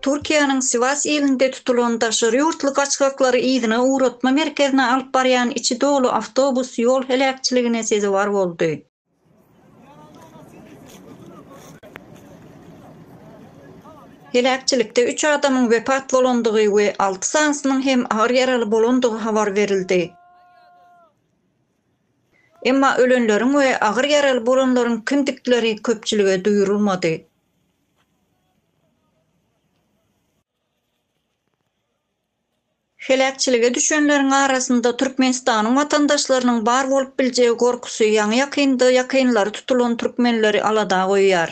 Türkiýäniň Siwas ilinde tutulan daşary ýurtly gaçgaklary yzyna ugratma merkezine alyp barýan içi doly awtobus ýol heläkçiligine sezewar boldy. Heläkçilikde üç adamyň wepat bolandygy we alty sanysynyň hem agyr ýaraly bolandygy habar berildi. Emma ölenleriň we agyr ýaraly bolanlaryň kimdikleri köpçülige duýurylmady. Heläkçilige düşenleriň arasynda Türkmenistanyň watandaşlarynyň bar bolup biljegi gorkusy ýaňy-ýakynda ýakynlary tutulan türkmenleri alada goýýar.